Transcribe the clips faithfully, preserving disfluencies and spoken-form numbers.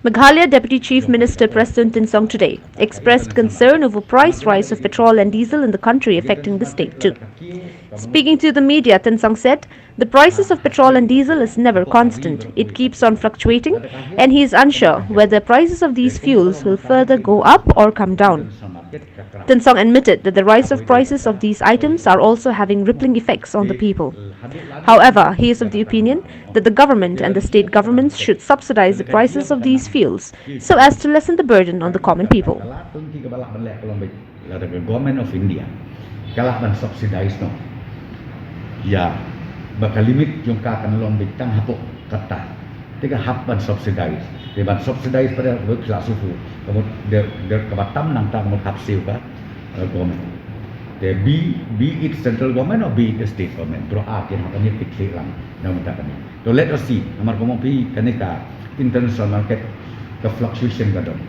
Meghalaya Deputy Chief Minister Prestone Tynsong today expressed concern over price rise of petrol and diesel in the country, affecting the state too. Speaking to the media, Tynsong said the prices of petrol and diesel is never constant. It keeps on fluctuating, and he is unsure whether prices of these fuels will further go up or come down. Tynsong admitted that the rise of prices of these items are also having rippling effects on the people. However, he is of the opinion that the government and the state governments should subsidize the prices of these fuels so as to lessen the burden on the common people. Ka la tun ki kaba lah ban leh ka long beit, lada ka Government of India ka lah ban subsidize noh ïa ba ka limit jong ka kan long beit tang hapoh katta. Te ka hap ban subsidize. Te ban subsidize pat de phi la shu phuh, ka mut de, de kaba tam nangta ka mut hapsiw ka, eh, government. Te be, be it central government or be it the state government, baroh ar kin hap ban ïa ki thliew lang na ka bynta kane. To let us see, namar kumno phi kane ka international market ka fluctuation ka don.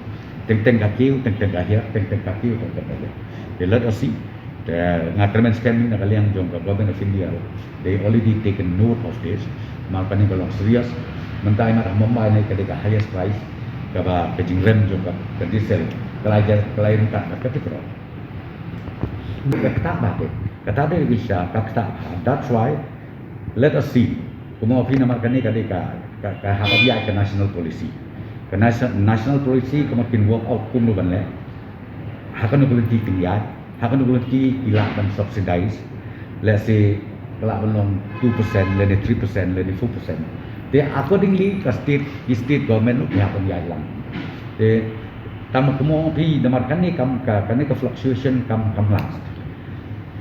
Teng teng ka kiew, teng teng ka hiar, teng teng ka kiew, teng teng ka hiar. Te let us see. Te nga kyrmen skhem na ka liang jong ka Government of India, they already taken note of this. Namar kane ka long serious. Mynta i mat ha Mumbai ne ka dei ka highest price kaba ka jingrem jong ka, ka diesel ka la ïa, ka la ïa ryngkat bad ka petrol. Ka ktah bha te, ka ktah te ka sha, ka ktah bha. That's why let us see. Kumno phi, namar kane ka dei ka, ka, ka hap ban ïaid ka national policy. Ka nation-, national policy kumno kin work out kumno ban leh. Ha kano ka lynti kin ïaid, ha kano ka lynti ki lah ban subsidize. Let's say ka lah ban long two percent, lane three percent, lane four percent. Te accordingly ka state, ki state government ruh ki hap ban ïaid lang. Te tang kumno phi, namar kane kam, ka, kane ka fluctuation kam, kam last.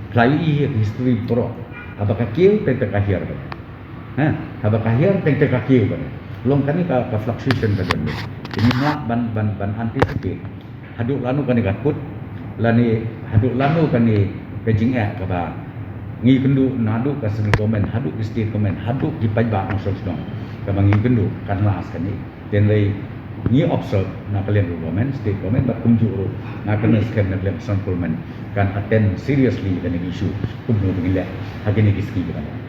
Phi la ïohi ïa ka history baroh, haba ka kiew teng teng ka hiar beit. Ha, haba ka hiar teng teng ka kiew beit. Long kane ka, ka fluctuation ka don beit. Te ngim lah ban, ban, ban anticipate haduh lano kane ka kut, lane haduh lano kane ka jingeh kaba ngi kynduh naduh ka central government haduh ka state government haduh ki paidbah nongshong shnong, kaba ngi kynduh kan last kane. Te hynrei ngi observe na ka liang ka government, state government bad kumjuh ruh nga kyrmen skhem na ka liang ka central government kan attend seriously kane ka issue kumno ba ngin leh ha kine ki sngi kiba dang.